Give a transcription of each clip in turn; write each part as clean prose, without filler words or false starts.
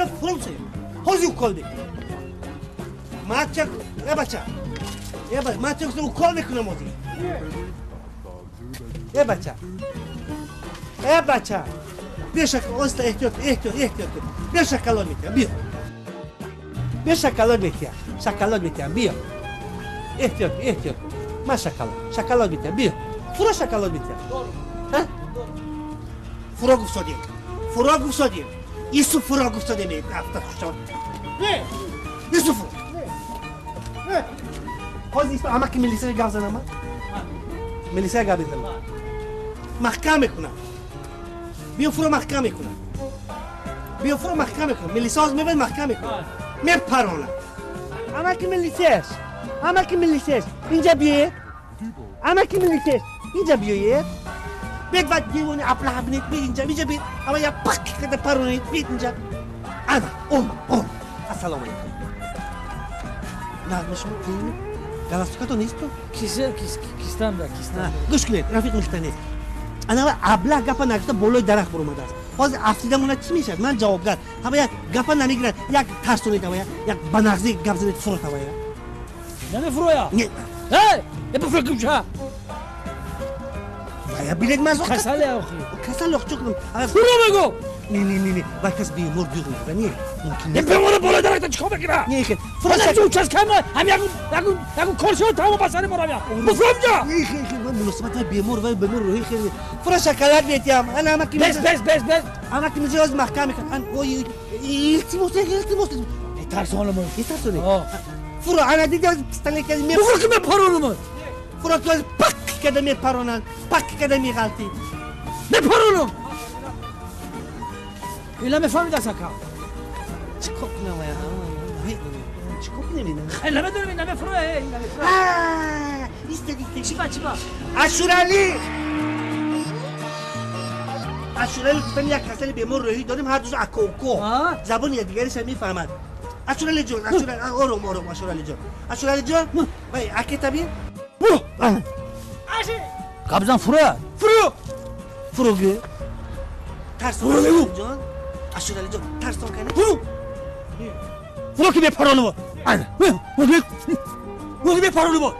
Я фурӯ ҳозир укол мекунам. Мача, э бача. Э бача, мача укол мекунам ҳозир. Э бача. Э бача. Биё оста эҳтиёт, эҳтиёт, эҳтиёт. Биё шоколад метиҳам, биё. Биё шоколад метиҳам. Шоколад метиҳам, биё. Эҳтиёт, эҳтиёт. Ма шоколад, шоколад метиҳам, биё. Фуро шоколад метиҳам. Ҳа? Фуро гуфтодем. Фуро гуфтодем. Ису фуро гуфтодем. Афта хушон. Не. Ису фуро. Не. Ҳозир исто амаки милисия гап занам? Милисия гап мезанам. Маҳкам мекунам. Биё фуро маҳкам мекунам. Биё фуро маҳкам мекунам. Милисия ҳозир мебарад маҳкам мекунам. Мепаронам. Амаки милисияш. Амаки милисияш. Инҷа биёед. Амаки милисияш. Инҷа биёед. Бед ва девони аблаҳ бинед. Бед инҷа, инҷа бед. Ама я пак карда паронед. Бед инҷа. Ана, омад, омад. Ассалому алайкум. Нағма шумо тинми? Галастукато несту? Кистам да, кистам. Гӯш кунед, рафиқ милитсионер. Ана аблаҳ гапа нагуфта болои дарахт буромадааст. Ҳозир афтида монад чӣ мешавад? Ман ҷавобгар. Ҳама як гапа намегирад, як тарсонед ҳама як ба нағзӣ гап занед фурот ҳама я. Намефуроя? Не. Эй, бифуро кунча. Вая билет мазо. Касале охи. Касал ох чӣ кунам? Фуро мегӯ. Не, не, не, не. Вай кас бемор дюғ мекунад. Не. Мумкин Не бемора болои дарахта чӣ кор мекунад? Не, хел. Фуро чӣ участка ма ҳам ягон ягон ягон кор шуд тамом ба сари мо равям. Буфуро инҷа. Не, хел, хел. Вай муносибат вай бемор, вай бемор рӯҳи хел. Фуро шоколад метиҳам. Ана амаки Бес, бес, бес, бес. Амаки милисия ҳозир маҳкам мекунад. Ан ой, илтимос, илтимос. Тарсонам. Метарсонед? Фуро, ана диди ҳозир пистолет карди ме. Буфуро ки мепаронам. Фуро ки ҳозир пак карда мепаронанд, пак карда меғалтӣ. Мепаронам. Ила мефаҳмид ака. Чӣ кор кунам ая? Чӣ кор кунем ина? Хеле намедонам, ин намефуроя, ин намефуроя. Истед, истед. Чӣ ба, чӣ ба? Ашуралӣ! Ашуралӣ гуфтам як касали бемор рӯҳӣ дорем, ҳар дузу ака-уко. Забони якдигариша мефаҳмад. Ашуралӣ ҷон, Ашуралӣ, ором, ором, Ашуралӣ ҷон. Ашуралӣ ҷон, вай акета бин. Буро. Аши! Гап зан фуроя. Фуро! Фуро гӯ. Тарсон Ашуралӣ ҷон. Ашуралӣ ҷон, тарсон кани. Фуро! Фуро ки мепаронам. Ана. Фуро мепаронам.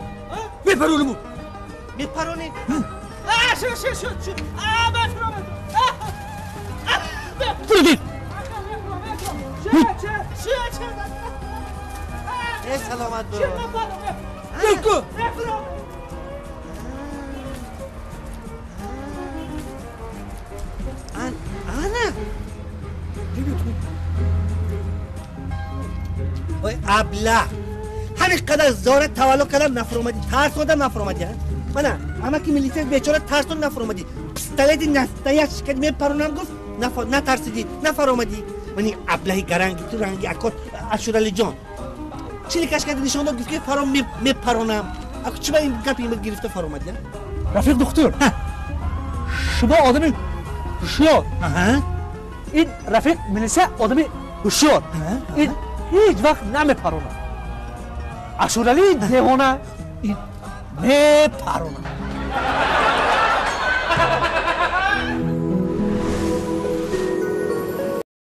Мепаронам. Мепаронӣ? Шу, шу, шу, шу. А, мефуро. Фуро дид. Э, саломат бош. Ку. Ана. Ой, аблаҳ. Ҳамин қадар зора таваллуд кардам нафуромадӣ, тарсондам нафуромадӣ, а? Мана, амаки милисия бечора тарсон нафуромадӣ. Пистолети настоящий карди мепаронам гуфт, натарсидӣ, нафаромадӣ. Мани аблаҳи гаранги ту ранги акот Ашуралӣ ҷон. Чиликаш карди нишон дод, гуфт ки фаро мепаронам. Аку чӣ ба ин гапи гирифта фаромадӣ, а? Рафиқ духтур. Шумо одами ҳушёр. Ин рафиқ милисия одами ҳушёр. Ин ҳеҷ вақт намепаронад. Ашуралӣ девона ин мепаронад.